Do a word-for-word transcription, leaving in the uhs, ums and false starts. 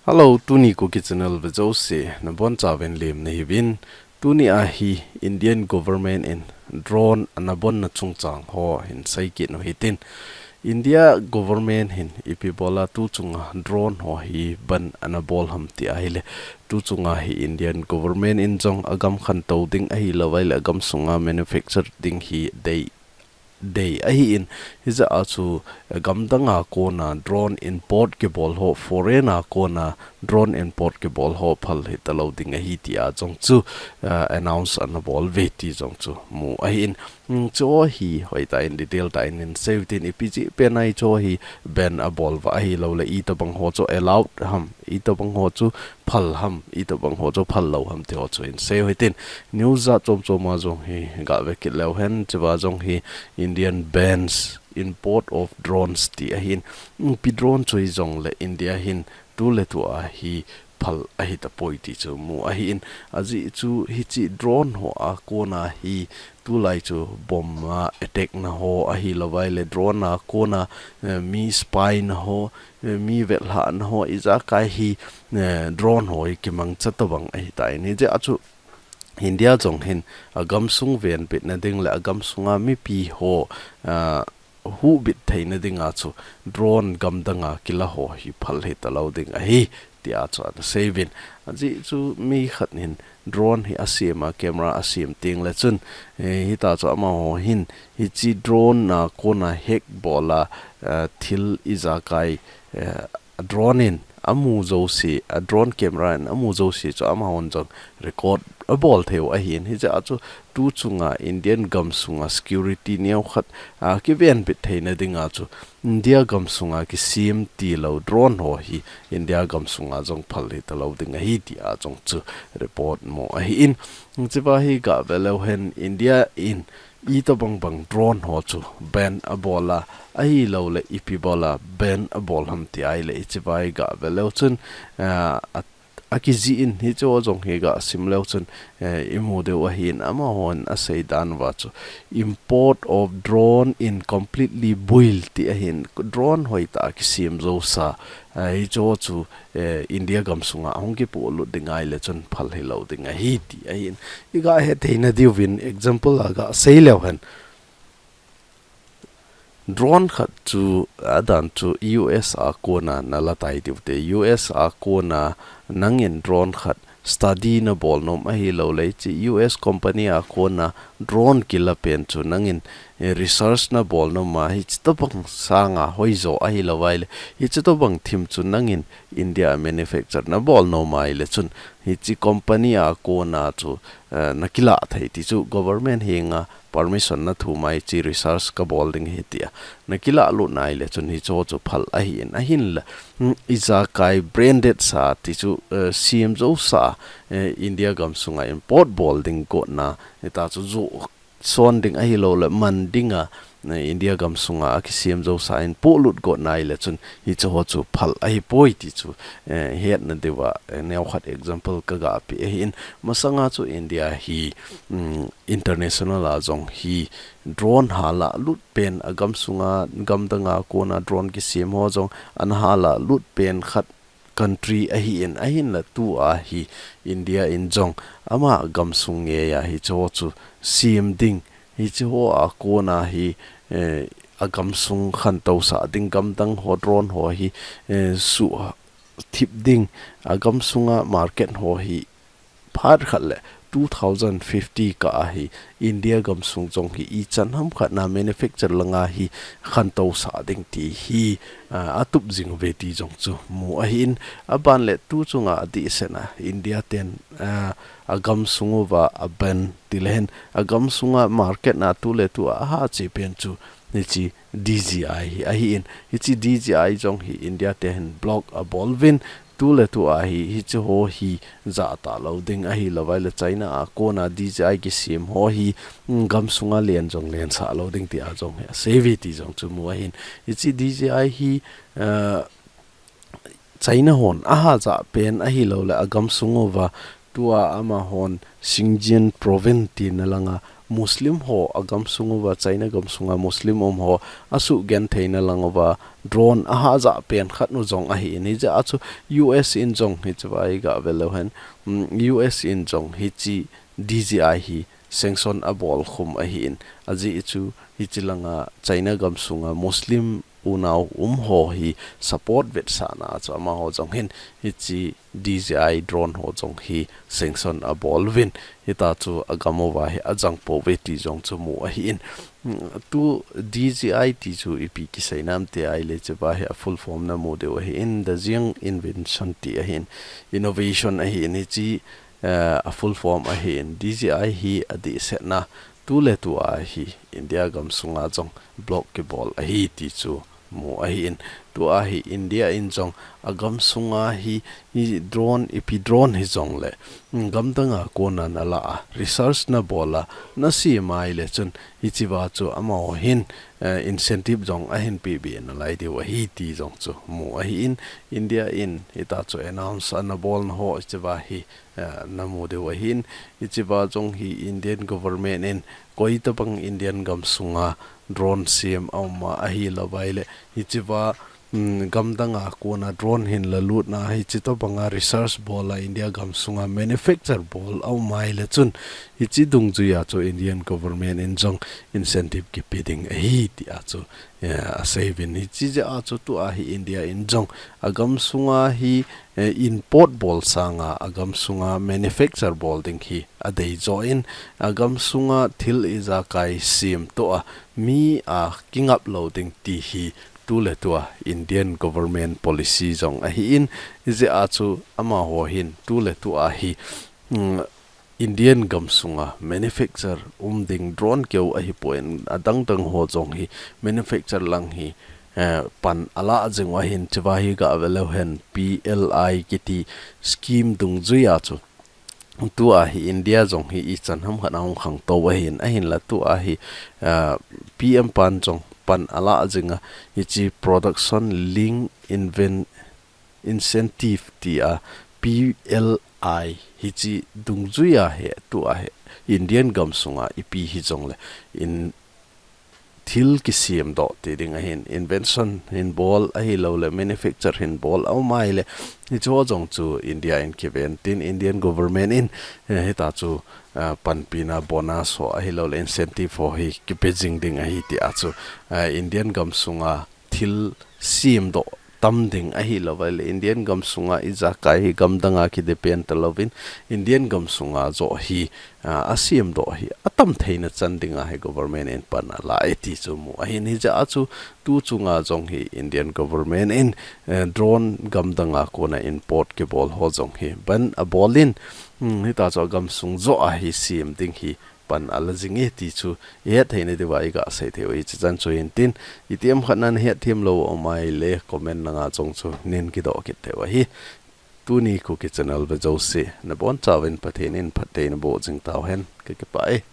Hello, tuni Kuki Channel ve jouse, nabonchauvin lemna hiuvin. Tuni a hi Indian government in drone ana bonna chungchang ho hin seikit u hitin. India government hin ipi bola tuchunga drone ho hi ban ana bol ham ti ahile, tuchunga hi Indian government in jong agam khantou ding ahilouvai le agam sunga manufacture ding hi dei dei ahin, hijeh a chu, eh, gamdang a kona drone import kibol ho, foreign a kona drone import kibol ho phal hitalou ding ahi tia jong chu, eh, announce ana bol uve ti jong chu mu ahin. Hmm, chu hi hoitah in detail tah in seiyu hitin, ipi jeh pen a chu hi ban abol uva ahilou le itobang ho chu allowed ham, itobang ho chu phal ham, itobang ho chu phal lou ham ti ho chu seiyu hitin. News a chom chom a jong hi gave kit leu hen, chuva jong hi Indian bans import of drones ti ahin. Ipi drone chu hijongle India hin tuletu a hi phal ahitapoi ti chu mu ahin. Ajeh chu hiche drone ho a kona hi tulai chu bomb a attack na ho ahilouvai le drone a kona, eh, mi spy na ho, eh, mi vetlhah na ho ijakai hi, eh, drone ho hi kimangcha tobang ahitan. Hijeh a chu India jong hin agam sung venbit na ding le agam sunga mipi ho, ah, huhbit theina dinga chu drone gamdang a kila ho hi phal hitalou ding ahi tia chu ana seiuvin. Ajeh chu mi khat hin drone hi asem a, camera asem teng le chun, eh, hita chu amaho hin hiche drone a kona hack bola, eh, thil ijakai, eh, drone in amu jouse, a drone camera in amu jouse chu amahon jong record abol theiu ahin. Hijeh a chu tuchunga Indian gam sunga security neokhat a kivenbit theina dinga chu India gam sunga kisem tilou drone ho hi India gam sunga jong phal hitalou ding ahi tia jong chu report mu ahin. Chuva hi gave leu hen India in itobang bang drone ho chu ban abol a, ahilou le ipi bola ban abol ham ti ahile hicheva hi gave leu chun, ah, a, akijih in hiche ho jong hi gasim leu chun, eh, imu diu ahin amahon asei dan uva chu import of drone in completely build ti ahin drone hoitah a kisem jousa, ah, hiche ho chu eh, India gam sunga ahung kipolut ding ahile chun phal hilou ding ahi ti ahin. Iga hethei na diuvin example a gasei leu hen. Drone khat chu adan chu U S a kona nala tai diu te. U S a kona nangin drone khat study nabol nom ahilou le hiche U S company a kona drone kila pen chu nangin, eh, research nabol nom a hiche tobang sanga hoijo ahilou vai le hiche tobang thim chu nangin India manufacture nabol nom ahile chun hiche company a kona chu, eh, nakilah thei ti chu government henga permission nathum a hiche research kabol ding ahi tia nakilah lut na ahile chun hiche ho chu phal ahin ahinla, hmm, ijakai branded sa ti chu, eh, sem jousa, eh, India gam sunga import bol ding gotna hita chu jo son ding ahilou le man dinga, eh, India gam sunga akisem jousa in polut gotna ahile chun hiche ho chu phal ahipoi ti chu, eh, hetna diuva, eh, neokhat example kaga pe ahin. Masanga chu India hi, mm, international a jong hi drone hala lut pen agam sunga gamdang a kona drone kisem ho jong ana hala lut pen khat country ahin, ahinla tua hi India in jong ama gam sung ngeiya hiche ho chu sem ding, hiche ho a kona hi, eh, agam sung khantou sah ding gamdang ho drone ho hi, eh, suh thip ding agam sunga market ho hi phat khat le two thousand fifty kah a hi India gam sung jong hi ichan ham khat na manufacture langa hi khantou sah ding ti hi, ah, atup jing uve ti jong chu mu ahin aban le tuchunga adehset a India ten, ah, agam sung uva aban ti le hen agam sunga market na tuletu a ahache pen chu hiche D J I hi ahin hiche D J I jong hi India te hin block abol uvin tuletu a hi hiche ho hi jahta lou ding ahilou vai le China a kona D J I kisem ho hi, mm, gam sunga len jong lensah lou ding tia jong hi asei uve ti jong chu mu ahin hiche D J I hi, eh, China hon aha jah pen ahilou le agam sung uva tua amahon Xinjiang province tina langa Muslim ho agam sung uva, China gam sunga Muslim um ho asugenthei na lang uva drone ahahjah pen khat nu jong ahin, hijeh a chu U S in jong hiche va iga ve leu hen, um, U S in jong hiche D J I hi sanction abol khum ahin, ajeh chu hiche langa China gam sunga Muslim unau um ho hi support vetsahna chu amaho jong hin hiche D J I drone ho jong hi sanction abol uvin, hita chu agam uva hi ajang pouve ti jong chu mu ahin. Mm, tu D J I ti chu ipi kisei nam ti ahile hiche va hi a full form na mu diu ahin, Zhejiang Invention ti ahin, innovation ahin, hiche, eh, a full form ahin, D J I hi adehsetna tuletu a hi India gam sunga jong block kibol ahi ti chu mu ahin. Tua hi India in jong agam sunga hi, hi drone, ipi drone hijongle, mm, gamdanga kona nala a, research nabol a, nasem ahile chun hiche va chu amaho hin, eh, incentive jong ahin pehbe nalai diu ahi ti jong chu mu ahin. India in hita chu announce anabol na ho hiche va hi, eh, namu diu ahin. Hiche va jong hi Indian government in koitabang Indian gam sunga drone sem aum a, ahilou vaile hiche va, mm, gamdanga kona drone hin lalutna, hiche tobanga research bol a, India gam sunga manufacture bol aum ahile chun hiche dungjuia chu Indian government in jong incentive kipe ding ahi tia chu, eh, asei uvin. Hiche jeh a chu tua hi India in jong agam sunga hi, eh, import bol sanga agam sunga manufacture bol ding hi adei jo in, agam sunga thil ijakai sem toh a mi akingap lou ding ti hi tuletua Indian government policy jong ahin, hijeh a chu amaho hin tuletua hi, mm, Indian gam sunga manufacture um ding drone keu ahipon adangdang ho jong hi manufacture lang hi, eh, pan ala jing u ahin, hiche va hi ga ve leu hen P L I kiti scheme dungjuia chu tua hi India jong hi ichan ham khat ahung khangtou ahin, ahinla tua hi, ah, P M pan jong pan ala jing a, hiche production linked inven-, incentive tia P L I hiche dungjuia hi tua hi Indian gam sunga ipi hijongle in thil kisem doh ti ding ahin, invention hin bol ahilouleh manufacture hin bol aum ahile, hicheho jong chu India in kiven tin Indian government in, eh, hita chu, ah, panpina bonus ho ahilouleh incentive ho hi kipe jing ding ahi tia chu, ah, Indian gam sunga thil sem doh tam ding ahilou vaile, Indian gam sunga ijakai hi gamdanga kidepend talouvin, Indian gam sunga joh hi, ah, asem doh hi atam theina chan dinga hi government in pan ala e ti chu mu ahin. Hijeh a chu tu chunga jong hi Indian government in, eh, drone gamdanga kona import kibol ho jong hi ban abol in, hmm, hita chu agam sung joh a hi sem ding hi pan ala jing e ti chu ihet theina diuva iga sei thei u ahi. Hiche chan chu hintin, itiham khat na nahet them lou aum ahile comment langa jong chu nin kidoh kit thei u ahi. Tuni Kuki channel ve jouse nabonchauvin Pathen in phatthei naboh jing tauhen, kakipah e.